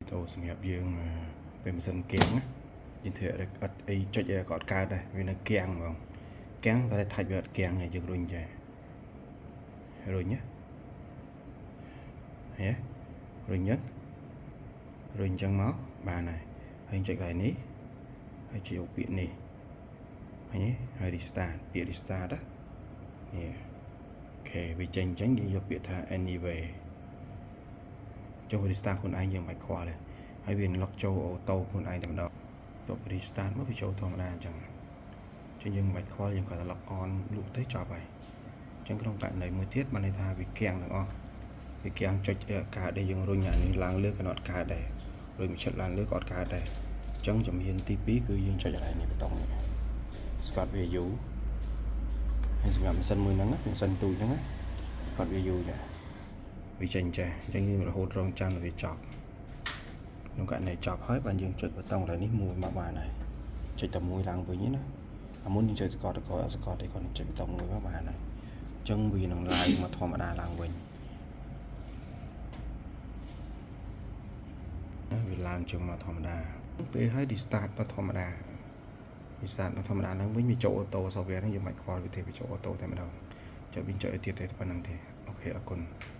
វីដេអូសម្រាប់យើងពេលម៉ាស៊ីនគាំងណាយើងធ្វើអត់អីចុចអីក៏អត់កើតដែរវានៅគាំងហ្មងគាំងតែថាច់វាអត់គាំងទេយើងរុញចេះរុញណាហេរុញចឹងរុញចឹងមកបានហើយហើយចុចកន្លែងនេះហើយចុចពាក្យនេះឃើញទេហើយ restart ពាក្យ restart ណានេះ OK វាចេញអញ្ចឹងយើងយកពាក្យថា anyway ចុះ restart ខ្លួនឯងយើងមិនបាច់ខ្វល់ទេហើយវា lock ចូល auto ខ្លួនឯងតែម្ដងចប់ restart មកវាចូលធម្មតាអញ្ចឹងអញ្ចឹងយើងមិនបាច់ខ្វល់យើងគ្រាន់តែ log on លក់ទៅចប់ហើយអញ្ចឹងក្នុងករណីមួយទៀតបានន័យថាវាគាំងទាំងអស់វាគាំងចុចកើតដែរយើងរុញអានេះឡើងលើក៏អត់កើតដែររុញមួយឈិតឡើងលើក៏អត់កើតដែរអញ្ចឹងជំហានទី2គឺយើងចុចកន្លែងនេះប៊ូតុងនេះស្កតវាយូរហើយសម្រាប់ម៉ាស៊ីនមួយហ្នឹងម៉ាស៊ីនទូចហ្នឹងគាត់វាយូរចាវាចេញចេះអញ្ចឹងយើងរហូតរងចាំដល់វាចប់ក្នុងករណីចប់ហើយបានយើងចុចប៊ូតុងកន្លែងនេះមួយមកបានហើយចុចតែមួយឡើងវិញណាអាមុនយើងចុចសកត់ទៅក្រោយអត់សកត់ទេគាត់នឹងចុចប៊ូតុងមួយមកបានហើយអញ្ចឹងវានឹងឡើងមកធម្មតាឡើងវិញណាវាឡើងជើងមកធម្មតាពេលហើយ restart មកធម្មតា restart មកធម្មតាឡើងវិញវាចូល auto software ហ្នឹងយើងមិនខ្វល់វាទេវាចូល auto តែម្ដងចុចវិញចុចឲ្យទៀតទេប៉ុណ្្នឹងទេ OK អរគុណ។